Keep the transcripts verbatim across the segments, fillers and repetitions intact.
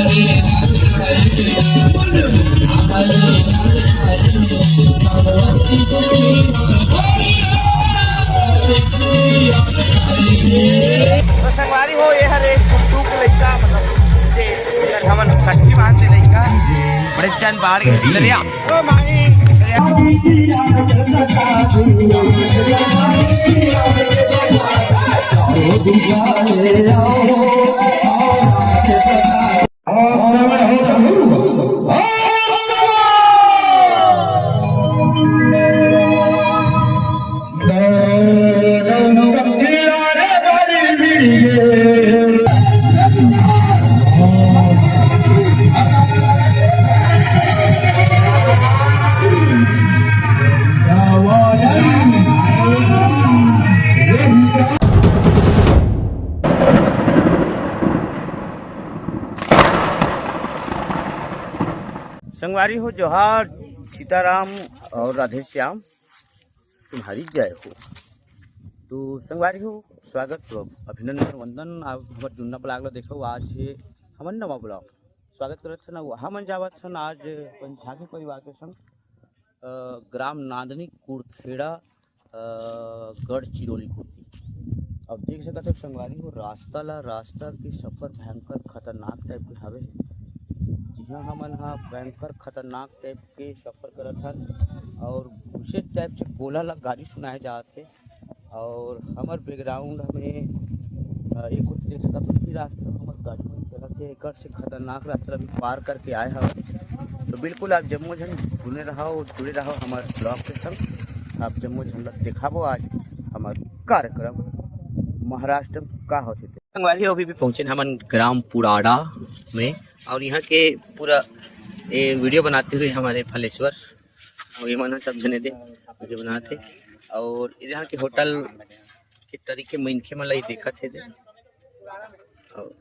तो संगवारी हो, ये हर एक गुड्डू के लइका, मतलब, जे हमन सखी मान से लइका, बड़े चंद बाढ़ के सरिया। ओ माही, सरिया। संगवारी हो, जोहार, सीताराम और राधे श्याम। तुम्हारी जय हो। तो संगवारी हो, स्वागत हो, अभिनंदन, वंदन। आप हमर जुन्ना blog ला देखो, आज ये हमर नवा blog। स्वागत करत हन, हमन जावत हन आज अपन झांकी परिवार के संग, अ, ग्राम नांदनी कुरखेड़ा, अ, गढ़चिरौली कोती। अब देख सकत हो संगवारी हो, रास्ता ला, रास्ता के सफर भयंकर खतरनाक type के हवे। जिहां हमन हा भयंकर खतरनाक type के सफर करत हन और विशेष type से गोला ला गारी सुनाए जात हे। और हमर background में, अ, एक कुछ देख सकत हो, ई रास्ता हमर गाड़ी में चलत हे, एकर से खतरनाक रास्ता भी पार करके आए हवे। तो बिल्कुल आप जम्मो झन जुड़े रहो, जुड़े रहो हमर blog के संग। आप जम्मो झन ला देखाबो आज हमर कार्यक्रम महाराष्ट्र में का होथे ते। संगवारी हो, अभी भी पहुंचे हमन ग्राम पुराड़ा में और यहाँ के पूरा ये video बनाते हुए हमारे फलेश्वर और ये मन सब जने दे video बनाते और यहाँ के होटल के तरीके मनखे मन ला ही देखत हे दे। और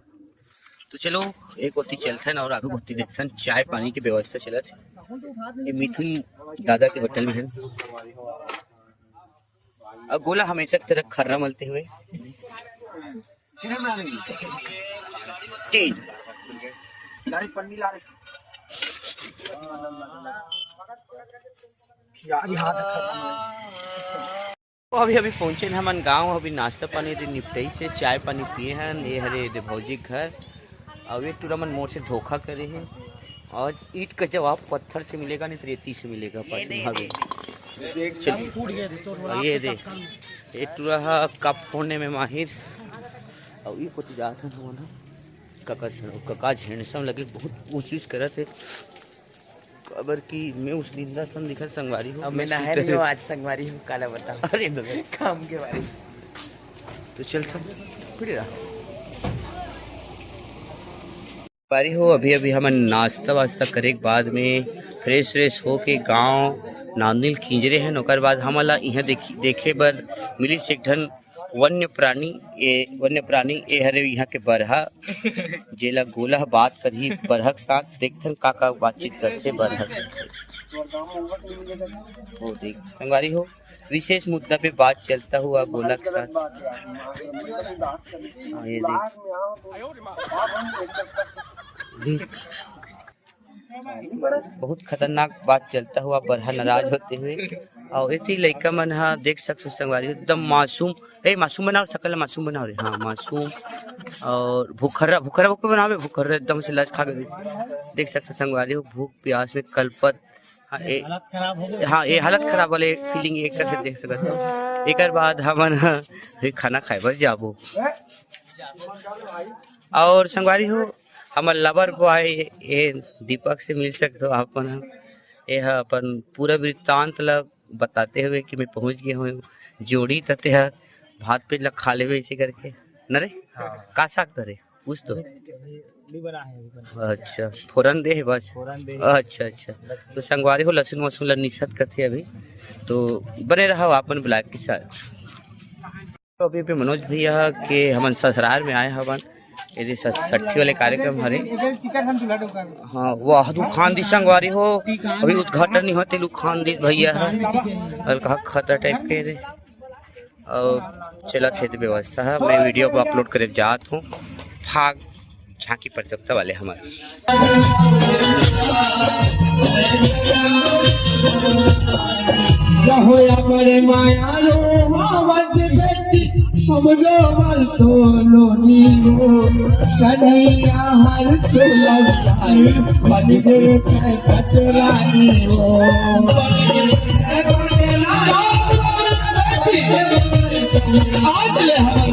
तो चलो, एक ओती चलथन और आगू ओती देखथन, चाय पानी के व्यवस्था चलत हे। ये मिथुन दादा के होटल में है। और गोला हमेशा की तरह खर्रा मलते हुए। तीन। यार, ये हाथ खर्रा मल। तो अभी, अभी पहुंचे न हमन गांव, अभी नाश्ता पानी दे निपटाई से चाय पानी पिए हन। ये हरे दे भौजी के घर, और ये टूरा मन मोर से धोखा करे हे। और ईंट का जवाब पत्थर से मिलेगा, नहीं तो रेती से मिलेगा। ये पाछू दे, भाभी। ये दे। चल। और ये दे, ये टूरा हा कप फोड़ने में माहिर। और ये कोती जात हन हमन हा। कका से, कका झेंडसम लगे बहुत कोशिश करत हे। काबर कि मैं उस दिन रात हम दिखा संगवारी हूँ, अब मैं मैं नहाए सुते नहीं हूँ रहे। आज संगवारी हूँ, काला बताओ। अरे ददा। काम के बारे में। तो चल था, फिर रहा। संगवारी हो, अभी, अभी हमन नाश्ता वास्ता करे के बाद में fresh व्रेश होके गांव नांदिल खींजरे हन। ओकर बाद हमन ला इहाँ देखी, देखे बर मिलिस एक ठन वन्य प्राणी, ए वन्य प्राणी, ए हरे इहाँ के बरहा, जेला गोला ह बात करही बरहा के साथ। देखथन का का बातचीत करथे बरहा के। वो देख संगवारी हो, विशेष मुद्दा पे बात चलता हुआ गोला के साथ। हाँ, ये देख। देख। बहुत खतरनाक बात चलता हुआ बरहा नाराज होते हुए। और इतनी लइका मन हा देख सकते हो संगवारी, एकदम मासूम। ए, मासूम बनाओ, सकल मासूम बनाओ रे। हाँ, मासूम। और भुखर्रा, भुखर्रा भुख बनावे, भुखर्रा एकदम से लस खा गए। देख सकते हो संगवारी हो, भूख प्यास में कलपत। हाँ, ए, हालत खराब हो गई। हाँ, ये हालत खराब वाले feeling एक तरह से देख सकते हो। एकर बाद हमन हा, फिर खाना खाए बर जाबो। और संगवारी हो, हमर lover boy, ये दीपक से मिल सकते हो आप मन। ये ह अपन पूरा वृत्तांत ला बताते हुए कि मैं पहुंच गया हूँ जोड़ी, त तेहा भात पेज ला खा लेवे ऐसे करके। न रे? हाँ। का साग धरे? पूछ तो। अभी, अभी नहीं बना है, अभी बना है। अच्छा, फोरन दे है बस? फोरन दे। अच्छा, अच्छा। लहसुन। तो संगवारी हो, लहसुन वसुन ला निसत कथे अभी। तो बने रहो अपन vlog के साथ। तो अभी, अभी मनोज भैया के हमन ससुराल में आए हवन, ये दे स-, सट्ठी वाले कार्यक्रम हरे। हाँ, वाह, दुकान दी संगवारी हो, अभी उद्घाटन नहीं होते, दुकान दी भैया है, और कहा खतरा type के दे, और चलत हे ते व्यवस्था है। मैं video को upload करे जात हूँ, भाग। झांकी प्रतियोगिता वाले हमर। रहो या बड़े मायालो, आवत बेटी, हम जो बल तो लोनी हो, कन्हैया हर तो लग जाए, बन गए कतरानी हो। आज ले हमारे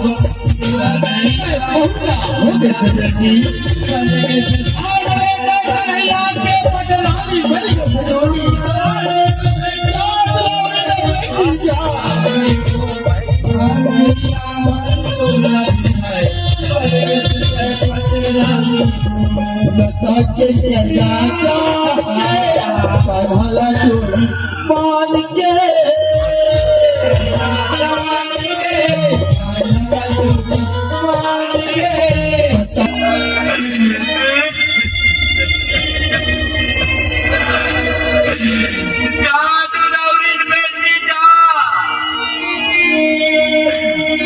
जा तू दौरिन बेटी जा।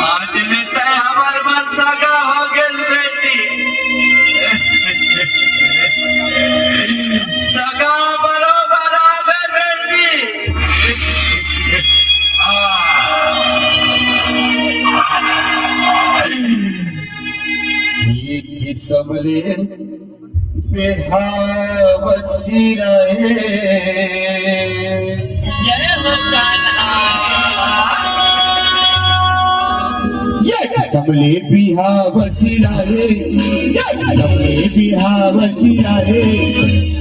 आज ले तै हमर मन सगा हो गेल बेटी। सगा बरोबर आबे बेटी। आ। ये किसम ले बेहावसी रहे। जय हो कान्हा। ये सबले बिहावसी रहे, ये सबले बिहावसी रहे,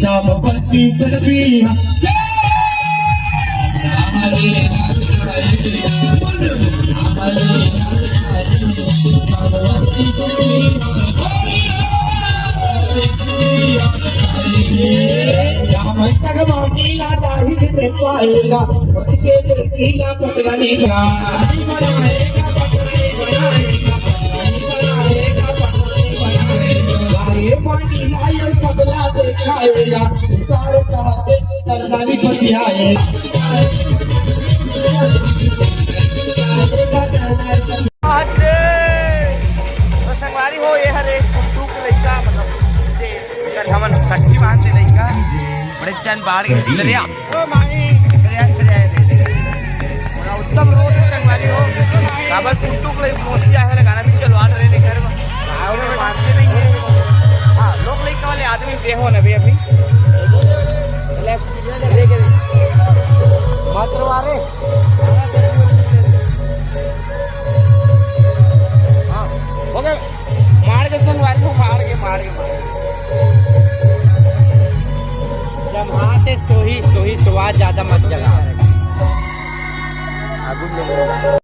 जामवती कर बिहा। तो संगवारी हो, ये हर एक गुड्डू के लइका, मतलब, जे एकर हमन सखी बांध के लइका, बड़े जन बाढ़ के श्रेया। ओ माई, श्रेया, श्रेया दे दे। बड़ा उत्तम रोल है संगवारी हो। काबर गुड्डू के लइका मौसी आहे वाला गाना भी चलवा रहे ने घर में। हाँ, उन्हें मानते नहीं है। हाँ, लोग लइका वाले आदमी दे हो ना भी अभी। मात्र वारे। हाँ, हो गया। मार के संगवारी हो, मार के, मार के, मार के। जब हाथ है सोही, सोही सुआ ज्यादा मत जगा। आगू में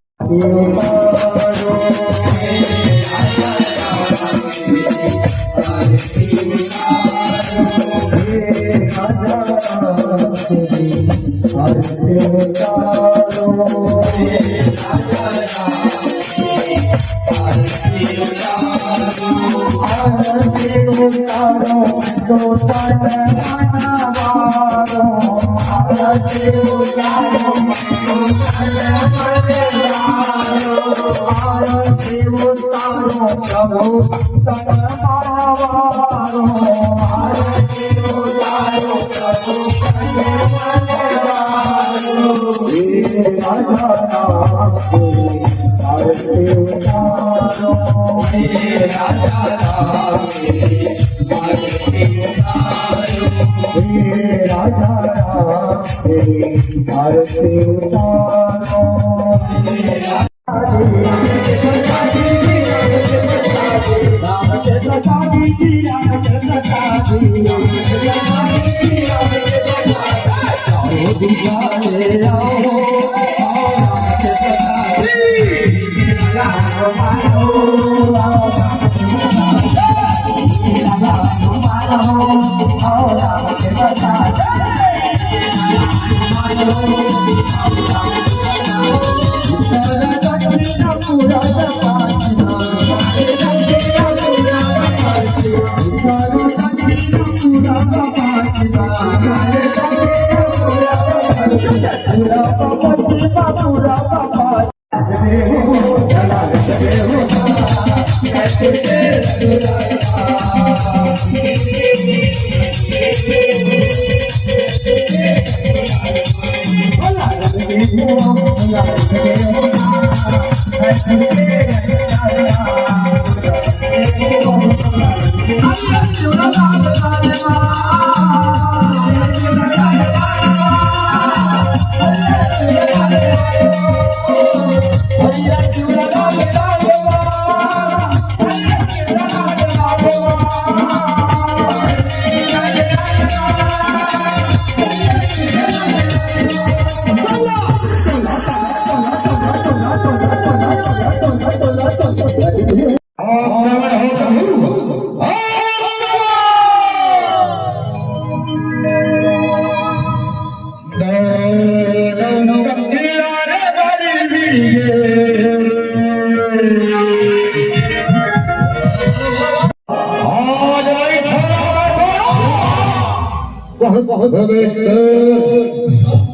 बहुत, बहुत हो गए,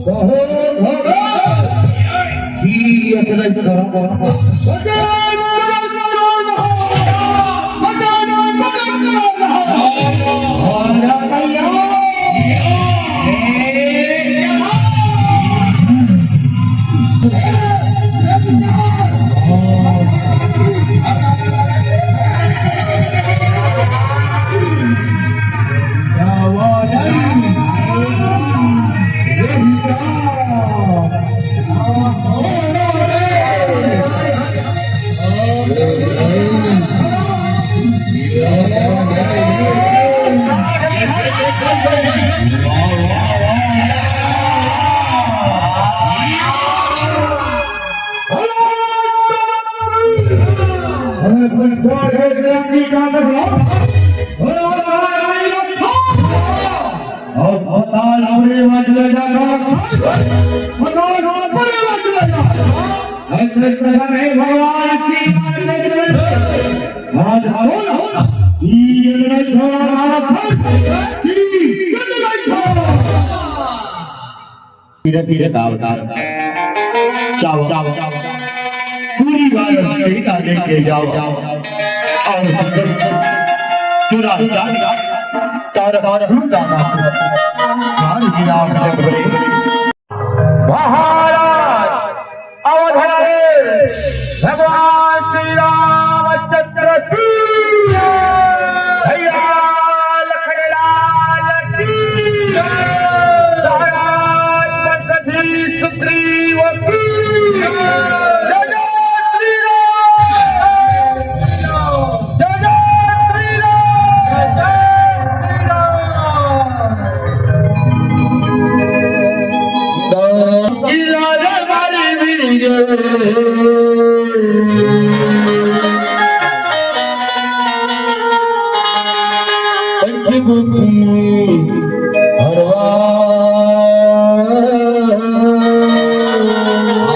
बहुत हो गए। जी, इतना ही करो। भगवान की आज बोल, ये नहीं छोड़ा हमारा फर्ज, ये नहीं छोड़ा। धीरे धीरे गाओ, गाओ। जाओ, जाओ, जाओ। पूरी बात सीता लेके जाओ। और चुरा, चुरा, तारा, तारा, तारा, तारा, तारा, महाराज अवध नरेश भगवान श्री रामचंद्र की, भैया लखनलाल की, महाराज पंकजी सुग्रीव की, जय जय श्री राम, जय जय श्री राम, जय जय श्री राम।